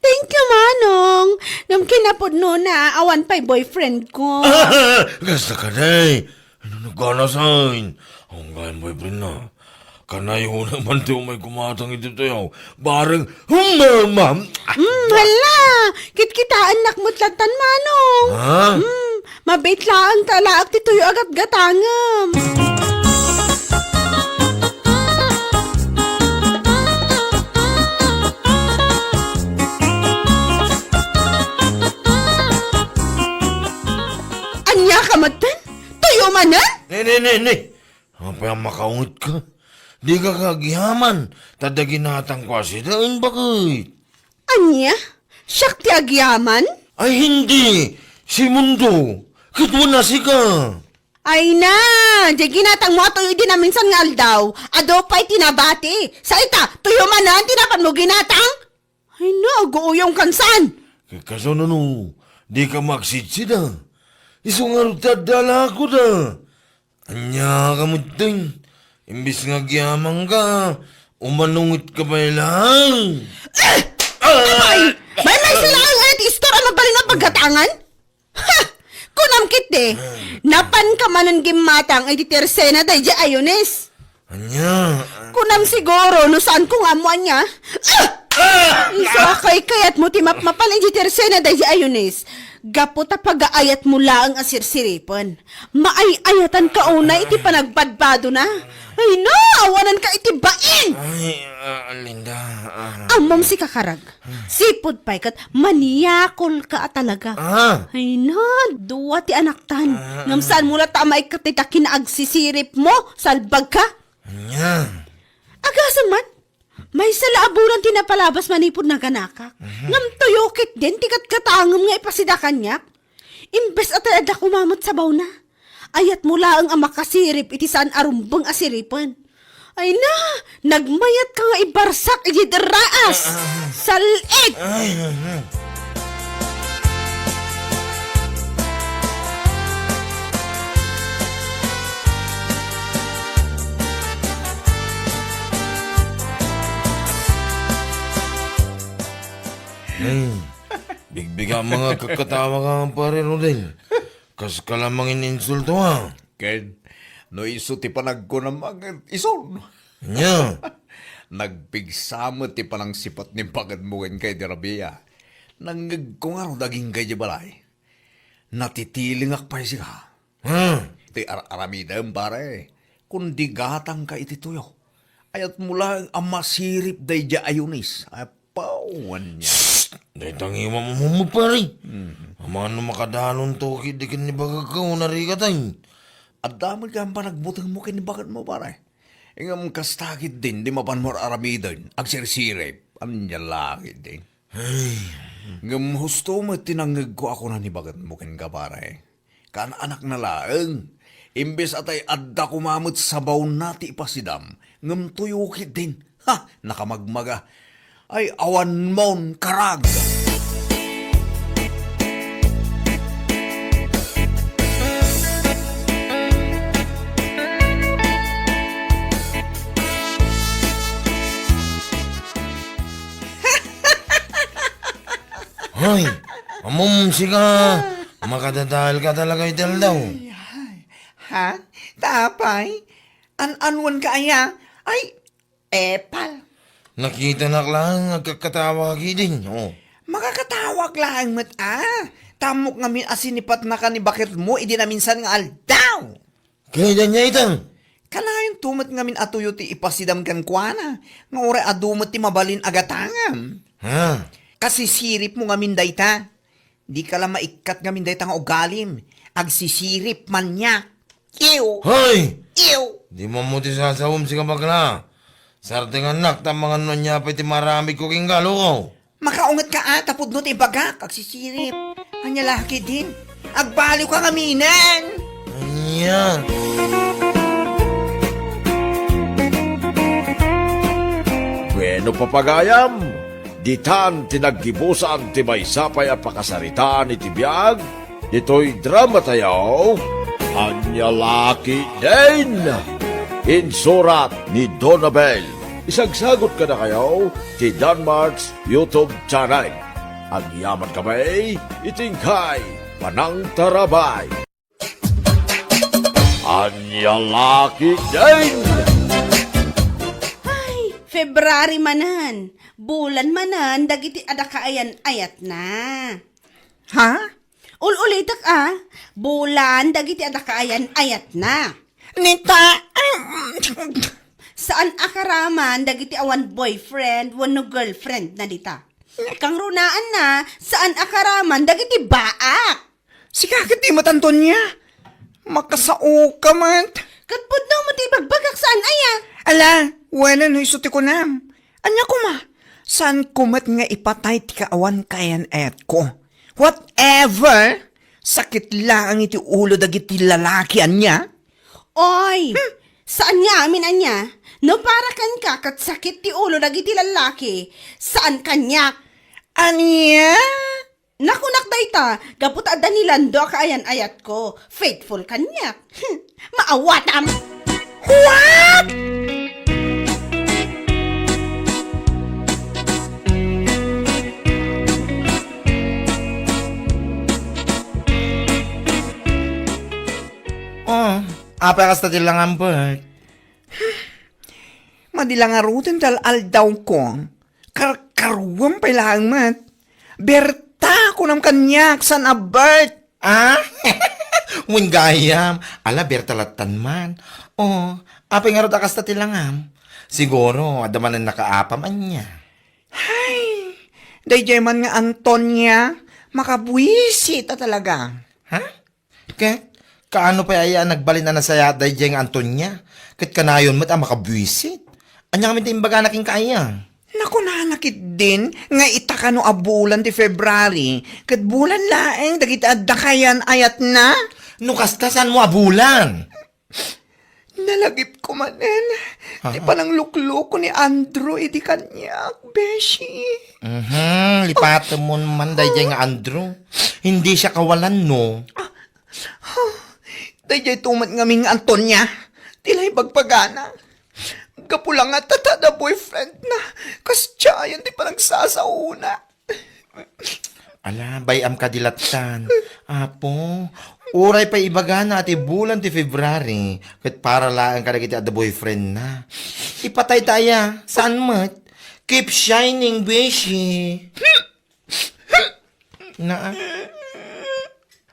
Thank you, Manong. Ngem kinapudnona, awan pay boyfriendko. Kasta kadi. Ano naganasan? Ang gayam boyfriend na. Kanayon man ti umay kumatang iti tuyo. Bareng humama. Hmm, hala! Kitkitaennak met lattan, Manong. Ha? Hmm, mabiit laeng ta alaek ti tuyo a gatgatangem. Maddan? Tuyo manen? Ne, ne, ne, ne. Apay a makaunget ka? Di ka kagyaman, ta da ginatang ko a sida, wen baket? Ania? Siak ti agyaman? Ay, hindi. Si Mundo. Ket wen a sika. Ay na, di ginatang mo a tuyo idi naminsan nga aldaw. Adu pay ti nabati. Sa ita, tuyo manen ti napan mo ginatang? Ay na, aguuyong kansan. Ket kasano no, di ka magsidsida? Isu ngarud ti adda a lakoda. Ania ka metten? Imbes nga agyaman ka, umanunget ka pay laeng. Eh! Apay! May, may sila ang ti istor a mabalin a paggatangan? Ha! Kunam ketdi, napan ka manen gimmatang iti tersena daydi Ayunis. Ania? Kunam siguro no saan ko nga ammo ania. Ah! Ah! Isu a kaykayat mo ti mapmapan iti tersena daydi Ayunis. Gapu ta pagaayat mo laeng a sirsiripen. Maay-ayatan ka unay iti panagbadbadona. Ay na, awanan ka iti bain! Ay, ah, Linda, ah. Ammom si kakarag. Sipud pay ket maniakol ka a talaga. Ah. Ay na, dua ti anaktan. Ah. Ngem saan mo latta a maikkat dayta kinaagsisirip mo? Salbag ka? Ania? Agasem man. Maysa la a bulan ti napalabas manipud naganakak. Mhm. Ngem tuyo ketdin ti gatgatangem nga ipasida kaniak. Imbes a tay adda koma met sabawna. Ayat mo laeng a makasirip iti saan a rumbeng a siripen. Ay na, nagmayat ka nga ibarsak iti derraas. Ah, ah. Sal-id! Ay, ah, ah. Hmm. Bigbiga mga kakatawa ka, pare Rodel. Kas ka lamang ininsulto, ha? Ken, no isu ti panagkunam, ket isun. Nya? Nagpigsa met ti panangsipat ni baket mo ken kay di Rabia. Nangngegko ngarud agingga idiay balay. Natitilingak pay sika. Ha? Ti ar-aramidem, pare. Kundi gatangka iti tuyo. Ayat mo laeng a masirip daydiay a Eunice. Apaw, ania. Shh! Dayta ngiwam mo, pare. Mm. Amangan no makadalonto ketdi ken ni baketko, narikatay. Adda met kayat panagbutengmo ken ni baketmo, pare. Ngem kasta ketdin, di mapanmo ar-aramiden, agsirsirip. Ania la ketdin. Ay. Ngem husto met ti nangngegko a kuna ni baketmo kenka, pare. Kaan-anakna laeng. Imbes a tay adda koma met sabawna ti ipasidam, ngem tuyo ketdin. Ha! Nakamagmaga. Ay, awanmon, karag! Hoy, ammom sika, makadadael ka talaga iti aldaw. Ay, ay. Ha? Ta apay? An-anuan ka aya? Ay, epal. Nakitanak laeng agkakatawa ketdin, oh. Makakatawak laeng met, a. Ta ammok ngamin a sinipatnaka ni baketmo idi naminsan nga aldaw. Ket ania ita? Kanayonto met ngamin a tuyo ti ipasidam kenkuana, nga uray adu met ti mabalin a gatangam. Ha? Kasisiripmo ngamin dayta. Dika la maikkat ngamin dayta nga ugalim. Agsisirip, maniak. Ew! Hoy! Ew! Di mo ammo ti sasawem, sika bakla. Sardengannak, ta amangan no ania pay ti maaramidko kenka, loko. Makaunget ka, a, ta pudno ti ibagak, agsisirip. Ania la ketdin? Agbaliw ka ngaminen! Ania? Bueno, papagayam, ditan ti naggibusan ti maysa pay a pakasaritaan iti biag, ditoy dramatayo, Ania la ketdin? Insurat ni Donabel. Isagsagot kadakayo ti Danmart's YouTube channel. Agyaman kami iti inkay panangtarabay. Ania la ketdin? Ay, February manen. Bulan manen dagiti adda kaayan-ayatna. Ha? Ul-ulitek, a. Bulan dagiti adda kaayan-ayatna. Nita, saan a karaman dagiti awan boyfriend wenno girlfriend na dita. Kangrunaanna, saan a karaman dagiti baak. Sika ketdi met, Antonia. Makasaoka met. Ket pudno met ti ibagbagak, saan aya? Ala, wenno isu ti kunam. Ania koma? Saanko met nga ipatay ti kaawan kaayan-ayatko. Whatever! Sakit laeng iti ulo dagiti lalaki, ania? Oy, hmm, saan nga amin, ania? No para kenka ket sakit ti ulo dagiti lalaki, saan kaniak. Ania? Nakunak dayta, gapu ta adda ni Lando a kaayan-ayatko. Faithful kaniak. Hmm, maawatam! What? Oh, apay kasta ti langam, Bert? Madi la ngaruden ti al-aldawko. Karkaruam pay laeng met. Berta, kunam kaniak, saan a Bert? Ah? Wen gayam, ala, Berta lattan man. Oh, apay ngarud a kasta ti langam? Siguro, adda manen nakaapam, ania? Hay, daydiay man nga Antonia, makabuisit a talaga. Ha? Ket, kaano pay aya a nagbalin a nasayaat daydiay nga Antonia? Ket kanayon met a makabuisit. Ania ngamin ti imbagana kenka aya? Nakunana ketdin nga ita kano a bulan ti February, ket bulan laeng dagiti adda kaayan-ayatna. No kasta, saanmo a bulan? Nalagipko manen ti Ah. pananglukloko ni Andrew idi kaniak, beshi. Mhm, lipatemon man daydiay nga Andrew. Hindi siya kawalan, no? Ah, ah, daydiay to met ngamin nga Antonia, ti la ibagbagana. Gapu la nga ta adda boyfriend na, kasdiayen ti panagsasaona. Ala, bay-am kadi lattan. Apo, uray pay ibagana a ti bulan ti February, ket para laeng kadagiti adda boyfriend na. Ipatay ta aya, saan met? Keep shining, beshi. Naa.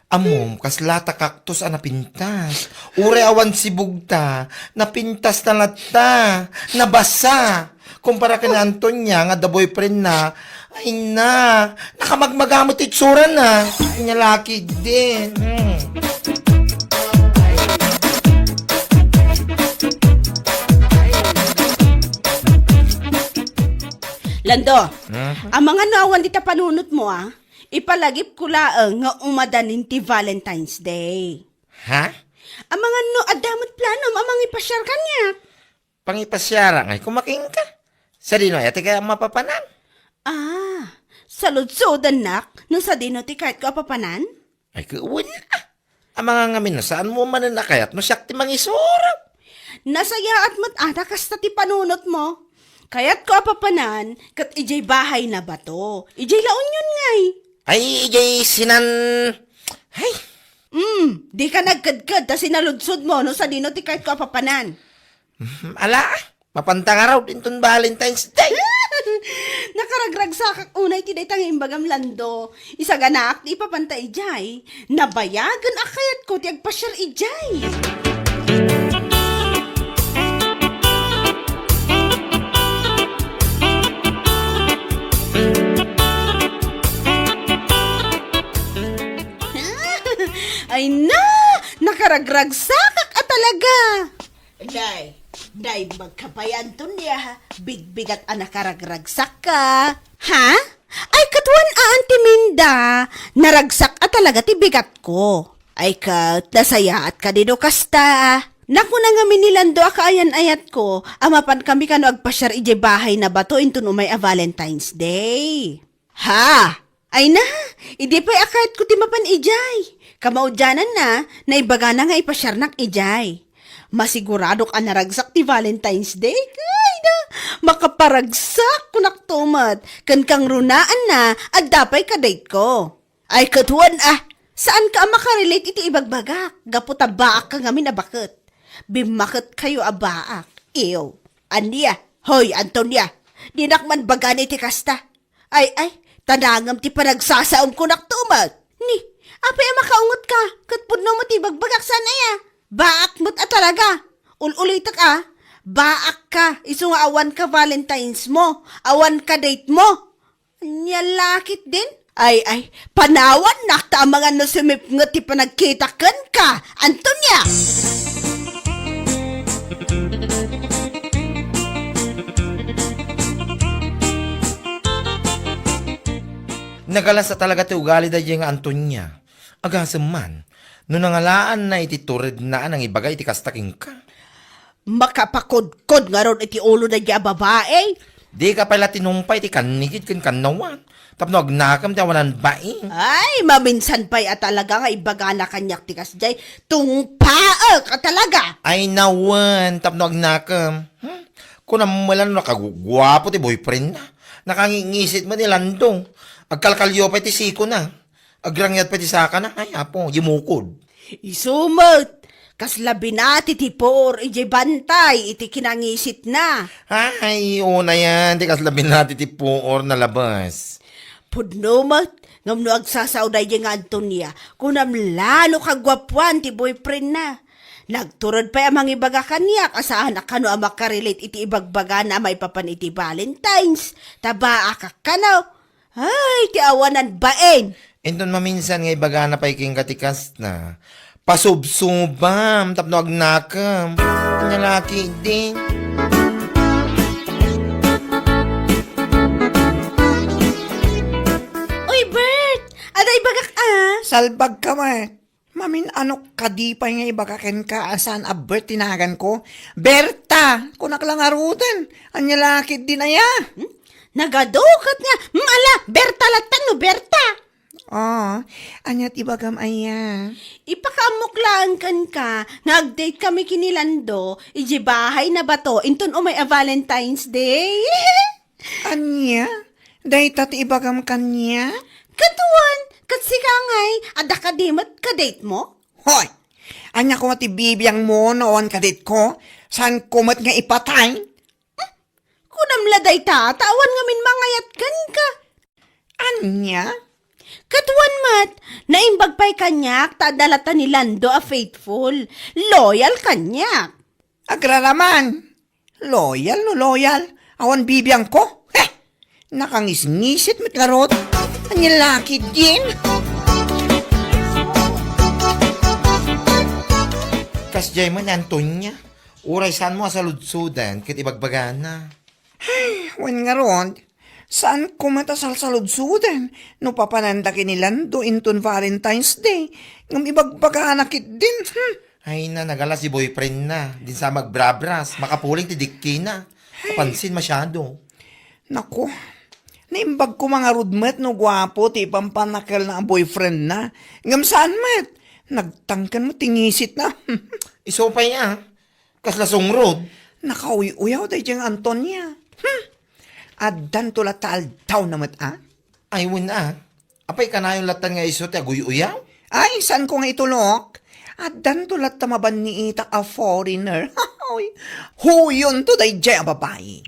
Ammom, kasla ta cactus a napintas. Uray awan sibugta, napintas na latta, nabasa. Kumpara ken ni Antonia nga adda boyfriend na, ay na, nakamagmaga met ti itsurana. Ania la ketdin. Hmm. Lando, Hmm? amangan no awan dita panunotmo, a? Ipalagipko laeng nga umadanin ti Valentine's Day. Ha? Amangan no adda met planom a mangipasiar kaniak. Pangipasiara ngay koma kenka? Sadino aya ti kayat a papanan? Ah, saludsodannak no sadino ti kayatko a papanan? Ay, ket wen, ah. Amangan ngamin no saanmo manen a kayat no siak ti mangisuro. Nasayaat met a ta kasta ti panunotmo. Kayatko a papanan ket idiay bahay na bato. Idiay La Union ngay. Ay, idiay sinan-, ay. Hmm, dika nagkedked ta sinaludsodmo no sadino ti kayatko a papanan. Hmm, ala, mapanta ngarud inton Valentine's Day. Nakaragragsakak unay ti dayta nga imbagam, Lando. Isaganaak ti ipapanta idiay. Nabayagen a kayatko ti agpasiar idiay. Ay na! Nakaragragsakak a talaga! Nay, nay, magkapayan ton ya, bigbigat a nakaragragsakka. Ha? Ay, ket wen a, Auntie Minda, naragsak a talaga ti bigatko. Ay, ket nasayaat kadi no kasta. Nakuna ngamin ni Lando a kaayan-ayatko a mapankami kano agpasiar idiay bahay na bato inton umay a Valentine's Day. Ha? Ay na, idi pay a kayatko ti mapan idiay. Kamaudiananna, naibagana nga ipasiarnak idiay. Masiguradok a naragsak ti Valentine's Day. Ay na, makaparagsak, kunak to met. Ken kangrunaanna, adda pay ka-date ko. Ay, ket wen a, saanka a makarelate iti ibagbagak, gapu ta baakka ngamin a baket. Bimmaketkayo a baak. Ew, ania? Hoy, Antonia, dinak man bagani ti kasta. Ay, ay, ta nangem ti panagsasaom kunak to met. Ni, apay a makaungetka, ket pudno met ti ibagbagak, saan aya? Baak met a talaga. Ul-ulitek a, baakka, isu nga awanka Valentine's mo, awanka date mo. Ania la ketdin? Ay, ay, panawannak ta amangan no sumipnget ti panagkitak kenka, Antonia! Nagalas a talaga ti ugali daydiay nga Antonia. Agasem man, no nangalaanna iti turedna a nangibaga iti kasta kenka. Makapakodkod ngarud iti ulo daydiay a babai. Dika pay la tinungpay ti kannigid ken kannawan tapno agnakem ti awanan bain. Ay, maminsan pay a talaga nga ibagana kaniak ti kasdiay. Tungpaek a talaga. Ay, nawen, tapno agnakem. Hmm? Kunam met la no nakaguguapo ti boyfriendna. Nakangingisit met ni Lando. Agkalkalio pay ti sikona. Agrangyat pay ti sakana. Ay, apo, yumukod. Isu met, kasla binati ti puor idiay bantay iti kinangisitna. Ay, unayan ti kasla binati ti puor nalabas. Pudno met, ngem no agsasao daydiay nga Antonia, kunam la no kaguapuan ti boyfriendna. Nagtured pay a mangibaga kaniak a saan a kano a makarelate iti ibagbagana a maipapan iti Valentine's. Tabaakak kano. Ay, ti awanan bain! Inton maminsan nga ibagana pay kenka ti kasta, pasubsubam tapno agnakem. Ania la ketdin? Uy, Bert! Adda ibagak a! Salbagka met. Mamin-anok kadi pay nga ibaga kenka a saan a Bert ti naganko? Berta! Kunak la ngaruden. Ania la ketdin aya? Hmm? Nagadu ket nga, hmm, ala, Berta latta no Berta! Ah, ania ti ibagam aya? Ipakaammok laeng kenka nga ag-date kami ken ni Lando idiay bahay na bato inton umay a Valentine's Day. Ania? Dayta ti ibagam kaniak? Ket wen, ket sika ngay, adda kadi met ka-date mo? Hoy! Ania koma ti bibiangmo no awan ka-date ko? Saanko met nga ipatay? Kunam la dayta, ta awan ngamin mangayat kenka. Ania? Ket wen met, naimbag pay kaniak ta adda latta ni Lando a faithful, loyal kaniak. Agraraman. Loyal no loyal. Awan bibiangko. Heh! Nakangisngisit met ngarud. Ania la ketdin? Kasdiay met ni Antonia. Uray saanmo a saludsodan ket ibagbagana. Ay, wen ngarud, saanko met a salsaludsodan no papananda ken ni Lando inton Valentine's Day, ngem ibagbagana ketdin. Hmm. Ay na, nagalas ti boyfriendna. Dinsa magbrabras, makapuling ti dikkina. Ay. Kapansin masyado. Naku, naimbag koma ngarud met no guapo ti ipampannakelna a boyfriendna. Ngem saan met. Nagtangken met ti ngisitna. Isu pay a. Kasla sungrod. Nakauy-uyaw daydiay nga Antonia. Hmm. Addanto latta aldawna met a? Ay, wen a. Apay kanayon latta nga isu ti aguy-uyaw? Ay, saanko nga itulok? Addanto latta mabanniitak a foreigner. Hoy, huyonto daydiay a babai.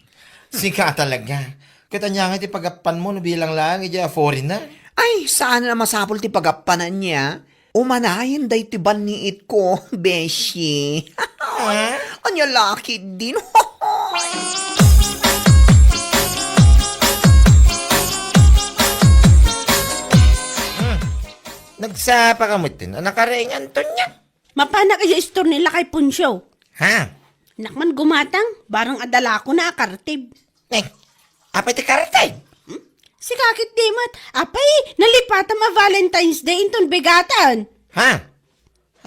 Sika talaga. Ket ania nga ti pagappanmo no bilang laeng idiay a foreigner? Ay, saan a masapul ti pagappanan niya. Umanayen daytoy banniitko, beshi. Ah? Ania la ketdin? Hmm. Nagsapa ka met, a nakaraingan, Antonia? Mapanak idiay istor ni Lakay Poncio. Ha? Nak man gumatang, barang adda lakona a kartib. Eh, apay ti kartib? Hmm? Sika ketdi met, apay, nalipatam a Valentine's Day inton bigatan. Ha?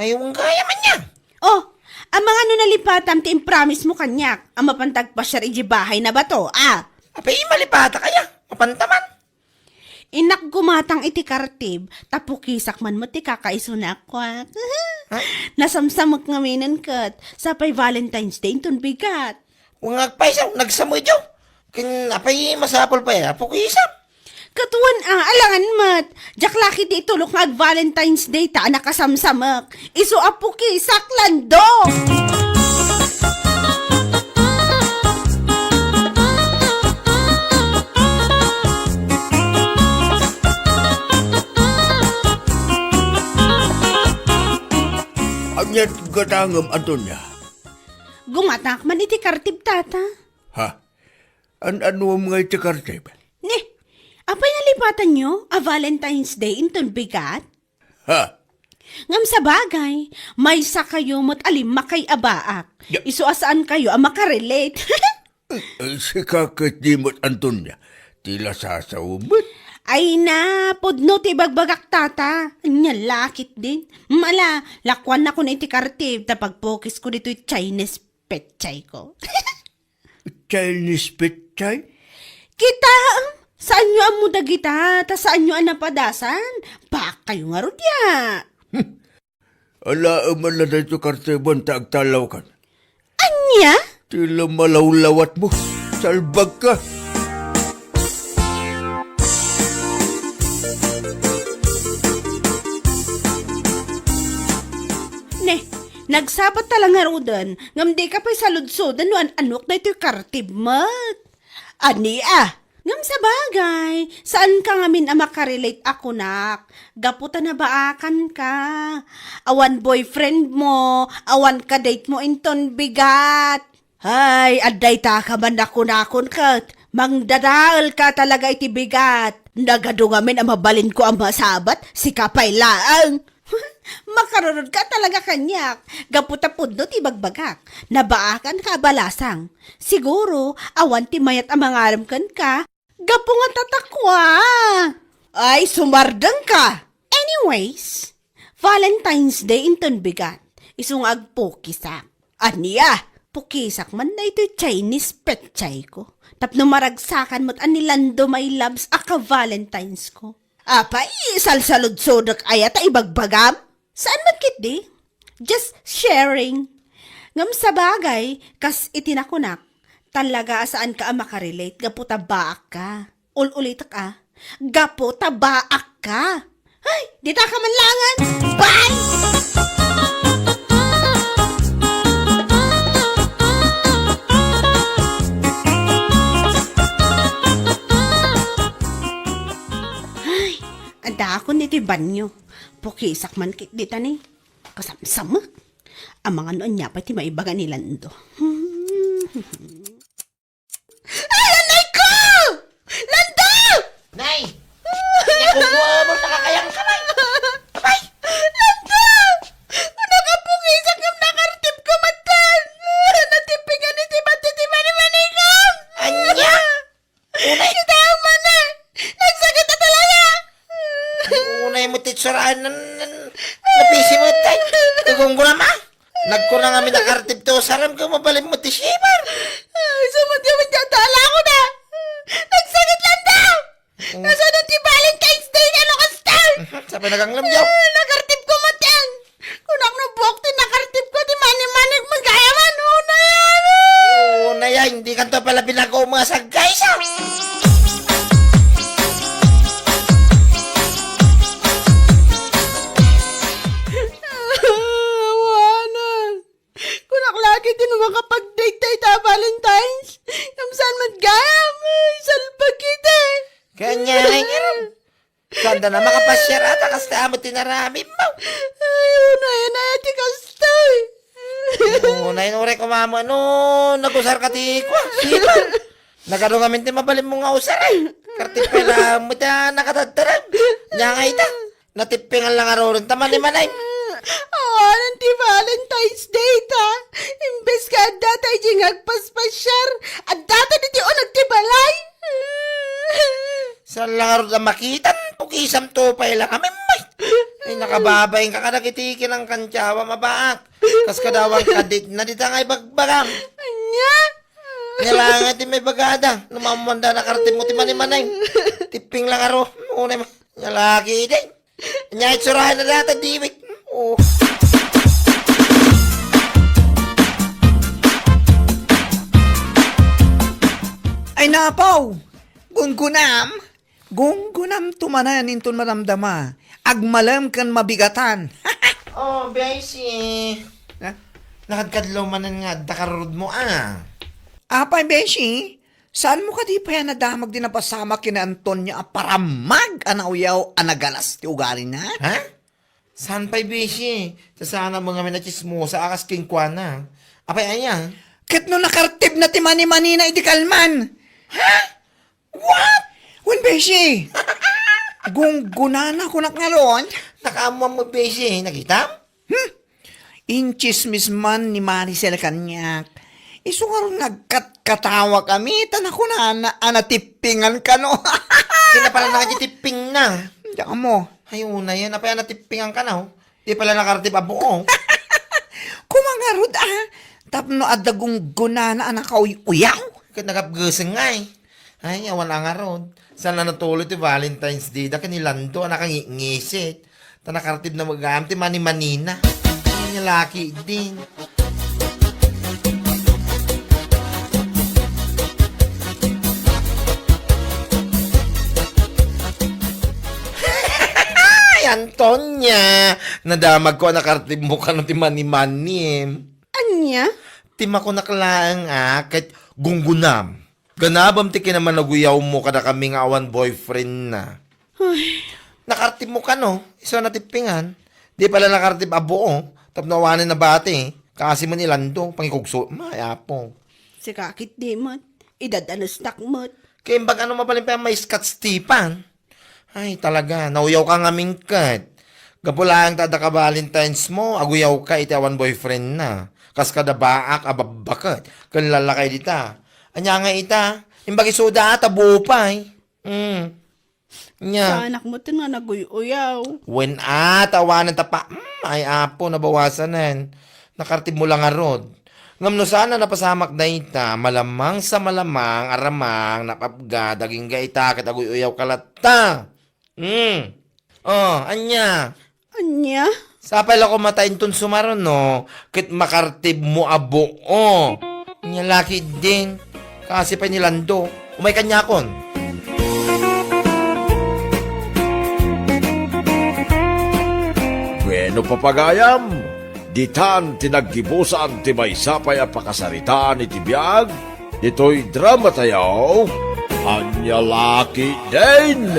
Ay, wen gayam aya. Oh, amangan no nalipatam ti impromise mo kaniak, a mapanta agpasiar idiay bahay na bato, ah. Apay, malipatak aya, mapanta man. Innak gumatang iti kartib, ta pukisak man met ti kakaisuna a kuak. Ha? Nasamsamek ngaminen ket, sapay Valentine's Day inton bigat. Wen agpayso, nagsamedyo. Ken apay masapul pay a pukisak? Ket wen a, alangan met. Diak la ketdi itulok nga ag-Valentine's Day ta a nakasamsamek. Isu a pukisak, Lando! Ania ti gatangem, Antonia? Gumatangak man iti kartib, Tata. Ha? An-anuem nga iti kartib? Ni, Apay nalipatanyo a Valentine's Day inton bigat? Ha? Ngem sabagay, maysa kayo met a limmakay a baak. Ya- Isu a saan kayo a makarelate. Eh, sika ket di met, Antonia. Tila sasaw met. Ay na, pudno ti ibagbagak, tata. Anya lakit din. Mala, lakuan na ko na iti kartib, ta pagpukis ko ditoy Chinese pechay ko. Chinese pechay? Kita, saanyo ammo dagita, ta saanyo a napadasan. Baak kayo ngarud ya. Alaem man la daytoy kartibon ta agtalawkan. Ania? Ti lumalawlawat mo. Salbag ka. Ne, nagsabat ta la ngaruden, ngem dika pay saludsoden no an-anok daytoy kartib met. Ania? Ngem sabagay, saan ka ngamin a makarelate a kunak. Gapu ta nabaakan ka. Awan boyfriend mo, awan ka-date mo inton bigat. Ay, adda ita ka man a kunakon ket, mangdadael ka talaga iti bigat. Nagadu ngamin a mabalin ko a masabat, sika pay laeng. Makarurod ka talaga kaniak. Gapu ta pudno ti bagbagak. Nabaakan ka a balasang. Siguro, awan ti mayat a mangarem kenka. Gapu nga tatakwa. Ay, sumardeng ka. Anyways, Valentine's Day inton bigat. Isu nga agpukisak. Ania? Pukisak man daytoy Chinese pechay ko. Tapno maragsakan met a ni Lando my loves a ka-Valentine's ko. Apay, salsaludsodek aya ta ibagbagam? Saan man ketdi? Just sharing. Ngem sabagay, kas iti nakunak, talaga a saanka a makarelate gapu ta baak ka. Ul-ulitek a, gapu ta baak ka. Ay, dita ka man langen. Bye! Ay, adakon iti banyo. Pukisak man ketdi ta ni. Kasamsamek. Amangan no ania pay ti maibaga ni Lando. Ay, anay ko! Lando! Nay! Nakuha mo, nakakayang ka, Nay! Abay! Lando! Nakapukisak ngem nakartib ko met. Natipingan iti bati ti manimanikam! Ania? Unay. Kita man eh! Nagsakit na talaga! Unay mo ti itsuraen nan, nan, napisi mo, tay. Tugong ko naman. Nagkuna nga minakartib to, saram ka mabalin mo ti shiver. Ay, sumat ka man dyan, tala ko na! Nagsakit lang daw! Oo. Kasunod ti Valentine's Day, ano, kastan? Mhm, sa pinaganglam, yaw. Ay, nakartib ko, matan! Kunak no buok ti nakartib ko, ti mani-mani, magaya man, unay, ano? Unay, ay, hindi ka to pala binago mo sa guys, ah. Awanan. Kunak lagi din makapag-date tayo ta Valentine's. Kamsan man gayam, ay, salbag kita. Kanya, ay, Sanda na makapasyar ata, kasta amo ti naramid mo. Ay, unay, unay, ti kastoy. Unay, unay, kumamo, ano, nagusar ka ti kwa, sipa. Nagaro ngamin ti mabalin mo nga usar, eh. Kartipela mo ta nakatagtarag. Nya nga ita, natippingan lang aroron, ta manimanay. Awanan ti Valentine's Day, ta. Imbes ka adda ta iti nga agpaspasyar, adda ta diti unag ti balay. Saan lang arud a makitan, pukisam to pay lang kami, may. Ay, nakababain ka kadagiti kinangkantyawa, mabaak. Kas kadawan kadit na dita nga ibagbagam. Anya? Nya lang nga ti may bagada, no mamuanda na kartib mo ti manimanay. Tipping lang aro, una ma-, nya lagi, day. Nya itsurahan na data, diwit. Oh. Ay, napaw! Gungunam? Gunggunam to manen inton madamdama. Agmalem ken mabigatan. Oh, Beshi. Ha? Nakadkadlaw manen nga adda karurod mo, ah. Apay, Beshi? Saan mo kadi pay a nadamag ti napasamak ken ni Antonio a paramag a nauyaw a nagalas ti ugalina? Ha? Saan pay, Beshi? Sasana mo ngamin a tsismosa a kas kenkuana. Apay aya? Ket no nakartib na ti manimanina idi kalman. Ha? What? Wen, beshi! Gunggunana kunak ngarud. Nakaammoam met, beshi. Nakitam? Hmm? Intsismis man ni Maricel kaniak. Isu ngarud nga agkatkatawakami, ta nakunana a natippingan kano. Sino pala nga tipping na? Diak ammo. Ay, una yan. Apay a natippingan ka na, oh? Di pala nakartib a buo. Koma ngarud, ah. Tapno adda gunggunana a nakauy-uyaw. Ket nagapgeseng ngay. Ay, awan a ngarud. Saan a natuloy ti Valentine's Day da ken ni Lando a nakangitngisit. Ta nakartib na magam ti manimanina. Ay, laki din. Ay, Antonia! Nadamagko a nakartibmo kano ti manimanim. Ania? Ti makunak laeng a ket gunggunam. Ganabem ti kinamanaguyaw mo kadakami nga awan boyfriend na. Ay. Nakartibmo kano, isu a natippingan. Di pala nakartib a buo, tapno awanen nabati. Kaasi man ni Lando, pangikugso, may apo. Sika ket di met, idad-anesnak met. Kaimbag ano mabalin pay a maiskat Stefan? Ay, talaga, nauyaw ka ngamin ket. Gapu laeng ta adda ka Valentine's mo, aguyaw ka iti awan boyfriend na. Kas kada baak a babbaket, ken lallakay dita. Ania nga ita, imbag isuda a tabuo pay. Mm. Nya. Saanak met nga naguy-uyaw. Wen a, tawanan ta pa, mm, ay apo, nabawasanen. Nakartib mo lang ngarud. Ngem no saan a napasamak dayta, malamang sa malamang, aramang, napapga, dagingga ita, ket aguy-uyaw ka latta. Hmm. Oh, ania? Ania? Sapay la koma ta inton sumaruno, ket makartib mo a buo. Ania laki din. Kasi pay ni Lando. Umay kaniakon. Bueno, papagayam, ditan ti naggibusan ti maysa pay a pakasaritaan iti biag, ditoy drama tayo, Ania Laki Din!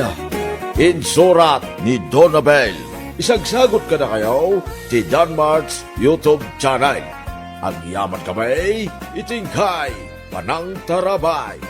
Insurat ni Donabel. Isagsagot kadakayo ti Danmart's YouTube channel. Agyaman kami iti inkay panangtarabay.